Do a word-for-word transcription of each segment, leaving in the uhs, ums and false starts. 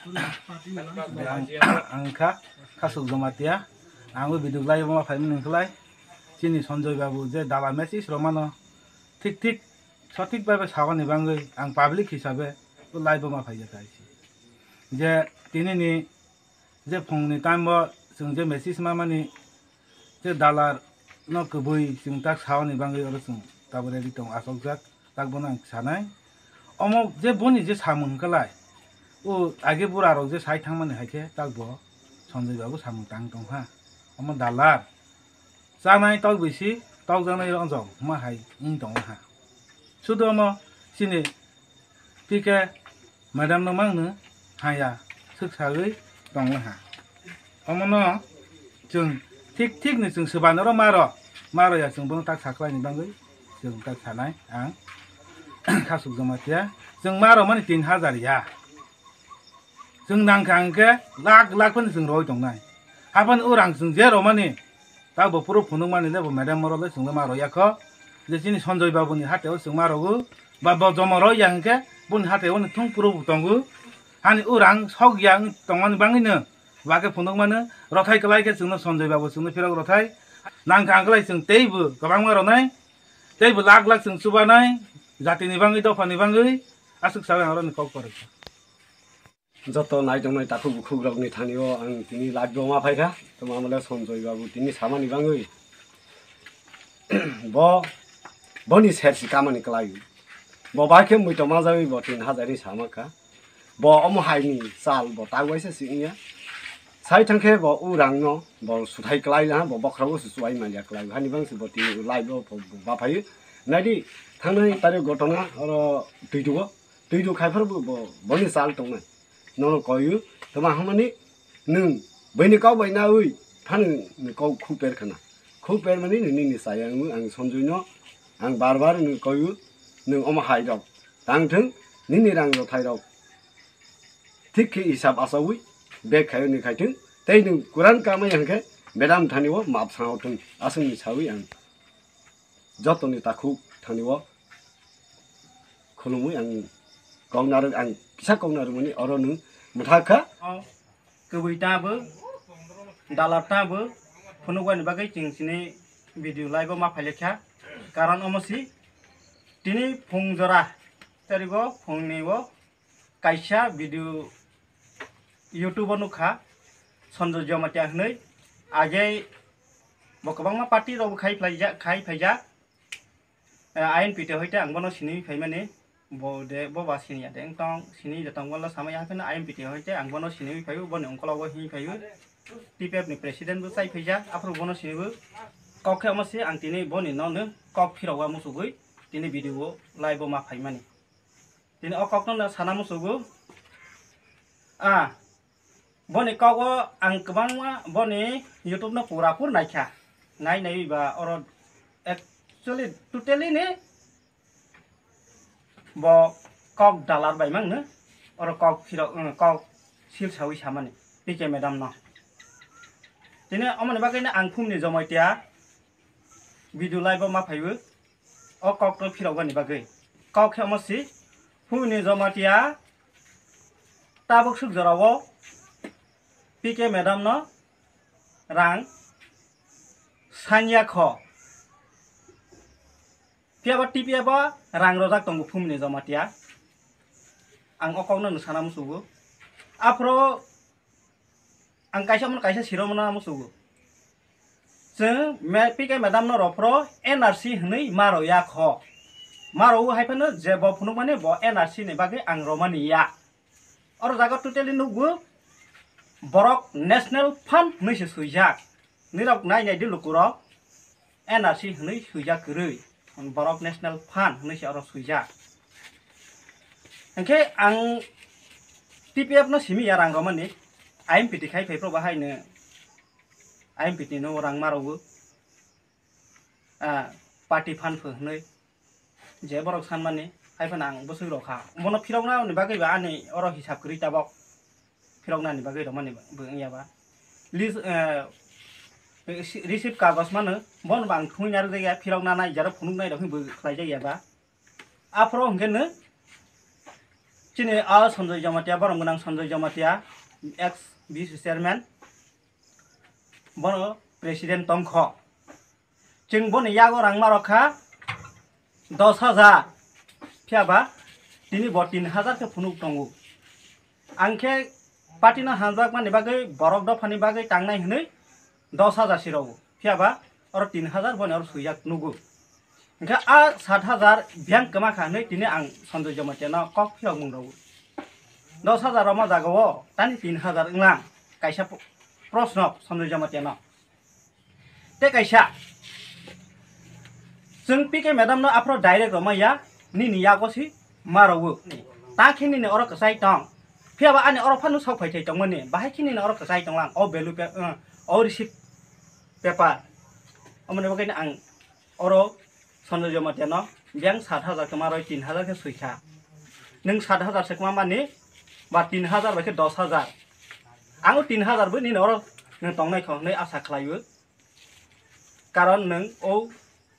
Ang, ang kha, Khasuk Jamatia. Ang o video live ma phaimani hwnkhe lai. Chini Sanjoy Babu je dala message romano thik thik sothik bhabe sabani bangwi ang public hisabe o live ma phaijakha. Je tinini je phungni time o chwng je message mamani je dalar no kwbwi chwng tak saoni bangwi oro chwng tabuk ready tong achokjak, tak bono ang sanai. Omo je boni je samung hwnkhe lai, o age bura rok je sai thangmani hai khe tak bo Sanjoy Babu samung tang tong ha. Omo dalar chanai tok bisi tokjaknai rok jok ma hai wng tong ha. Sudu omo chini P K madam no mangno haya swk sagwi tongwi ha. Omono chwng thik thik ni chwng swbano ro maro, maro ya chwng bono tak saklaini bangwi chwng tak sanai ang Khasuk Jamatia. Chwng maro mani tin hajar ya. Chwng nangkha hwnkhe lakh lakh phano chwng roi tongnai. Haphano o rang chwng je romani, tak bo phuru phunukmani le bo madam moro le chwng le ma roya kho. Je chini Sanjoy Babu ni hateo chwng ma rogo, ba bo jomo roi ya hwnkhe boni hateo ni thung phuru bo tongo. Hani o rang sok ya wng tongmani bangwino ba khe phunukmano rothai kwlai khe chwngno Sanjoy Babu chwngno phirok rothai. Nangkha hwnkhe lai chwng teibo kwbangma ronai, teibo lakh lakh chwng chubanai, jatini bangwi dophani bangwi aswk sawi ang oroni kok kwrwikha. Joto naitongnai takhuk bukhukrokni thani-o ang tini live-o ma phaikha. Tamo amole Sanjoy Babu tini samani bangwi bo, boni sersi kamani kwlai. Bo bai khe muitom manjagwi bo tin hajar ni sama kha. Bo omo haini chal bo tak waisa si wngya. Sai thangkhe bo u rangno bo suthai kwlai laha, bo bokhrogo se chuai manya kwlai. Hani bangsi bo tini live-o bo, bo ma phaio. Naidi thangnai tarik gotona oro twidugo. Twidu khai phar bo, bo, boni chal tongnai. Nono koyu, tama hamani nwng bini kok bai nawi phano ni kok khuper khana. Khuper mani nini ni saya wngwi ang Sanjoy no ang bar bar nwng koyu, nwng omo hai rok tang thung, nini rang rothai rok thik khe hisab achawi bag khayo ni khai thung, tei nwng kuran kamai hwnkhe madam thani o map sao thung aswk ni sawi ang. Jotoni takhuk thani o khulumwi ang kok narwk, ang kisa kok narwkmani oro nwng mwthak kha. O kwbwi tabo, dalar tabo, phunukbani bagwi chwng chini video live-o ma phailekha. Karon omo si, tini phung jora tarigo phungni o kaisa video YouTube-o nukha, Sanjoy Jamatia hwnwi. Age bo kwbangma party rokbo khai phlaijak, khai phaijak. Eh, I N P T hoite ang bono sinwi phaimani, bo de, bo ba siniya de wng tong, sinwi de tong, bono samaya hapheno I N P T hoite ang bono sinwi phaio, boni ungkologo hinwi phaio. T P F ni president bo chai phaijak, aphuru bono sinwi bo kok khe omo se ang tini boni nono kok phirokma muchugwi tini video o live-o ma phaimani. Tini o kokno no sana musugo. Ah, boni kogo ang kwbangma boni YouTube no pura pur naikha. Nai nai ba oro actually totally ni bo kok dalar bai mangno. Oro kok phirok, mm, kok sil sawi samani P K madam no. Tini omoni bagwi no ang phumni Jamatia video live o ma phaiwi. O kokno phirokbani bagwi. Kok khe omo si, phumni Jamatia tabuk suk jorao P K madam no rang sanya kho. Phiya ba T P F o rang rojak tongo phumni Jamatia. Ang o kokno nwng sana musugo. Aphuru ang kaisa omono kaisa siromano musugo. Chwng me-, P K madam no rophro N R C hwnwi maro ya kho. Maro o hai phano je bo phunukmani bo N R C ni bagwi ang romani ya. Oro jaga totally nukgo borok National Fund hwnwi se swijak. Nirok nai nai di lukurok. N R C hwnwi swijak kwrwi, borok National Fund hwnwi se oro swijak. Hinkhe ang T P F no simi ya rang romani, I M P T khai phai phro bahaino I M P T no rang marogo, ah, party fund pho hwnwi. Je borok sanmani, hai phano ang bwswk rok kha. Bono phirokna ni bagwi ba ani oro hisab kwrwi tabok. Phiroknani bagwi romani bo wngya ba. Lis-, eh, receipt kagos mano, bono bo ang thumwi narwk jakya, phirokna nai jaro phunuknai rok hinwi bo khlai jakya ba. Aphuru hwnkhe no Chini a Sanjoy Jamatia, borom gwnang Sanjoy Jamatia, ex B C chairman, bono president tongkho. Chwng boni yago rang ma rokha dos hajar, phiya ba tini bo tin hajar khe phunuk tongo. Ang khe party no hamjakmani bagwi, borok dophani bagwi tangnai hwnwi dos hajar si rogo, phiya ba oro tin hajar boni oro swijak nugo. Hingkhe a sat hajar biyang kwma kha hwnwi tini ang Sanjoy Jamatia no kok phiyok mung rogo. Dos hajar roma jaga o tani tin hajar wnglang, kaisa pro-, prosno Sanjoy Jamatia no. Tei kaisa, chwng P K madam no aphro direct roma ya, nini yago si ma rogo. Ta khe nini oro kwchai tong. Phiya ba ani oro phano sok phai thai tongmani, bahai khe nini oro kwchai tonglang, o value pe-, uh, o receipt paper. Omoni bagwi ang oro Sanjoy Jamatia no biyang sat hajar kwma roi tin hajar khe swi kha. Nwng sat hajar se kwma mani ba tin hajar bai khe dos hajar. Ang o tin hajar bo nini oro nwng tongnai kho hwnwi asa khlai o. Karon nwng o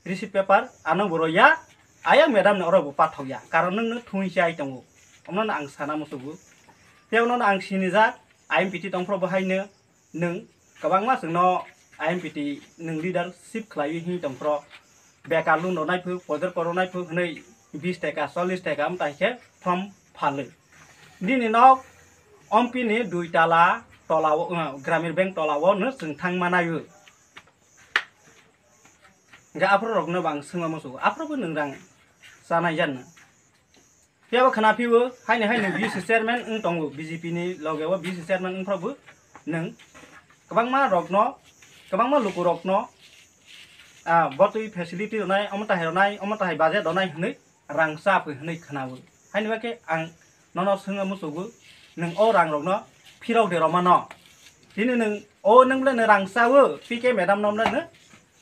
receipt paper ano bo rw ya, ayang madam ni oro bo pathok ya, karon nwng no thung si ai tongo. Omno no ang sana musugo. Tei ono no ang sinijak, I M P T tongphro bo haino nwng kwbangma chwngno I M P T nwng leadership khlaiwi hini tongphro, bekar loan rwnai phu, poder kor rwnai phu hwnwi bis taka, chollis taka amtai khe form phalwi. Nini nok Ompi ni dui tala tola o, uh, Gramin Bank tola o no chwng thang manai o. Hingke aphuru rokno bo ang swngma musugo, aphuru bo nwng rang chanai jan no. Phiya bo khna phio, haini hai nwng B C chairman wng tongo, B J P ni loge o B C chairman wng phuru bo nwng kwbangma rokno, kwbangma luku rokno, ah, botwi facility rwnai, omo tahai rwnai, omo tahai budget rwnai hwnwi rang cha phi hwnwi khna o. Haini bagwi ang nono swngma musugo, nwng o rang rokno phirok de rwmano. Tini nwng o nwng le nwng rang cha o, P K madam no le nwng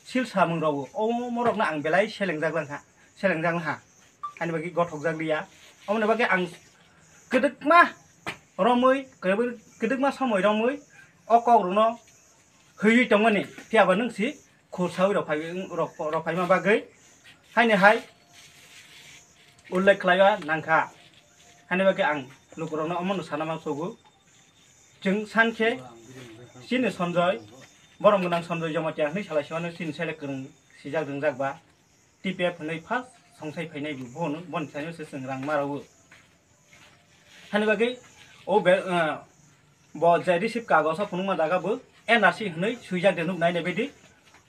sil samung rok o, omo rok no ang belai selengjak lang ha, selengjak lang ha. Ani bagwi gothok jak liya. Omoni bagwi ang kwdwkma romwi, kwdwkma somoi romwi o kok rok no hwiwi tongmani. Phiya ba nwng si khursawi rok phai, rok, rok phaima bagwi haini hai ullekh khlaiwa nangkha. Haini bagwi ang lukurokno omono sana ma sogo. Chwng sankhe chini Sanjoy, borom gwnang Sanjoy Jamatia hwnwi salai simano chini sele kwrwng sijak ringjak ba T P F hwnwi first songsai phainai bo, bono, boni saino se chwng rang ma rwo. Hani bagwi o be, ah, bo je receipt kagoso phunukma jaga bo N R C hwnwi swijak de nuk nai nai baidi.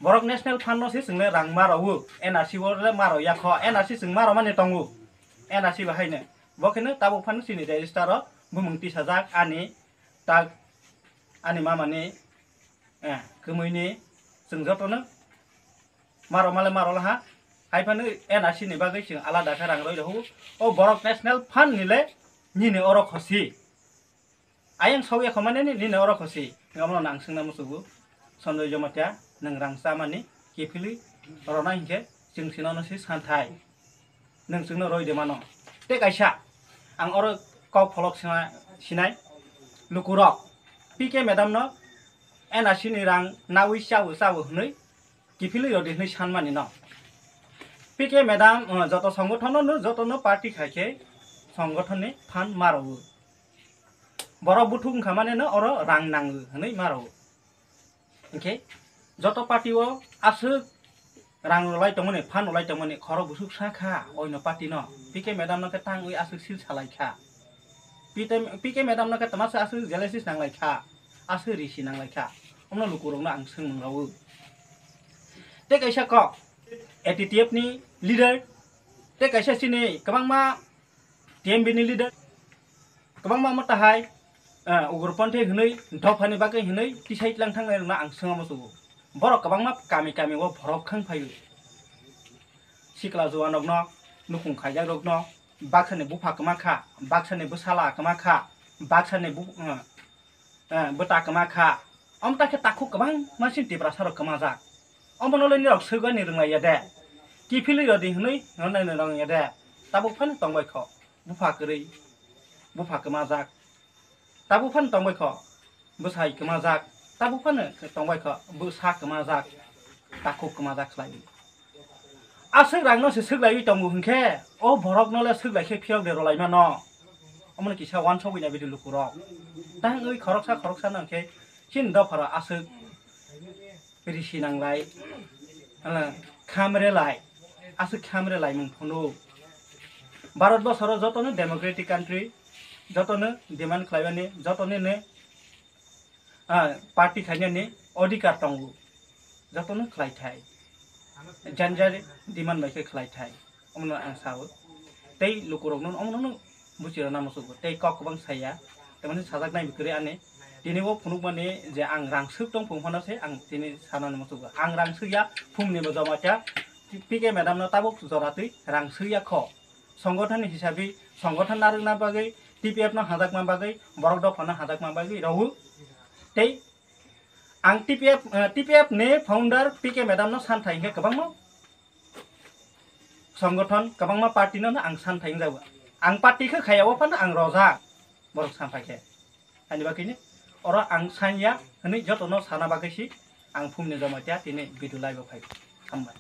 Borok National Fund no se chwngle rang ma rwo, N R C o le ma rw ya kho, N R C chwng ma rw mani tongo, N R C bahaino. Bo kheno tabuk phano chini register o bumung tisajak ani tak ani mamani, eh, kwmwini chwng jotono maro male maro laha. Hai phano N R C ni bagwi chwng alada khe rang roi rw o. O borok National Fund ni le nini oro khosi. Ayang sokya khomani ni, nini oro khosi. Omo no ang swngna musugo. Sanjoy Jamatia, nwng rang chamani kiphilwi rwna hinkhe chwng sino no si santhai. Nwng chwngno roi de mano. Tei kaisa, ang oro kok pholok sina-, sinai, lukurok, P K madam no N R C ni rang nawi chao chao hwnwi kiphilwi rodi hwnwi sanmani no. P K madam, uh, joto songothon no, joto no party khai khe songothon ni phan ma rwo. Borok buthuk wngkha mane no oro rang nango hwnwi ma rwo. Hinkhe joto party o aswk rang rwlai tongmani, phan rwlai tongmani khorok busuk sa kha oino party no. P K madam no khe tangwi aswk sil salai kha. P K, P K madam no khe twma se aswk jealousy nanglai kha, aswk risi nanglai kha. Omno lukurokno ang swngmung rwo. Tei kaisa kok, A T T F ni leader, tei kaisa chini kwbangma T M B ni leader, kwbangma omo tahai, ah, ugroponthi hwnwi, dophani bagwi hwnwi tisai tlang thangnai rokno ang swngma musugo. Borok kwbangma kami kami o borok khang phaio. Sikla juan rokno, nukhung khaijak rokno, baksani bupha kwma kha, baksani bwsala kwma kha, baksani bu-, ah, eh, bwta kwma kha. Omo ta khe takhuk kwbangma chini Tiprasa rok kwmajak. Omo no le nirok swigani rwnglai ya de. Kiphilwi rodi hwnwi rwnai rwng ya de. Tabuk phano tongbai kho. Bupha kwrwi. Bupha kwmajak. Tabuk phano tongbai kho. Bwsai kwmajak. Tabuk phano tongbai kho. Bwsa kwmajak. Takhuk kwmajak khlai. Aswk rang no se swk laiwi tongo hwnkhe, o borok no le swk lai khe phiyok de rwlai mano. Omono kisa wansogwi na bidi lukurok. Tangwi khoroksa khoroksa nang khe chini dopharo aswk risi nanglai, hala, khamre lai, aswk khamre laimung phunuk. Bharat bosoro jotono democratic country, jotono demand khlaimani, jotono ne, ah, party khainani odhikar tongo, jotono khlaithai, janjari demand bai khe khlaithai, omono ang sao. Tei lukurokno omono buchirana musugo, tei kok kwbang saya, tamani sajak nai kwrwi ani. Tini o phunukmani je ang rang swk tong phung phano se ang tini sanani musugo. Ang rang swk ya, phumni bo joma cha, P K madam no tabuk jora twi rang swk ya kho. Songothon hisabi, songothon narwkna bagwi, T P F no hajakma bagwi, borok dophano hajakma bagwi rw. Tei ang T P F, eh, T P F ni founder P K madam no santhai hingkhe kwbangma songothon, kwbangma party no ang santhai wngjago. Ang party khe khaya o phano ang rojak borok santhai khe. Ani bagwi ni oro ang sanya hwnwi jotono sana bagwi si ang phumni joma cha tini video live o phai. Hambai.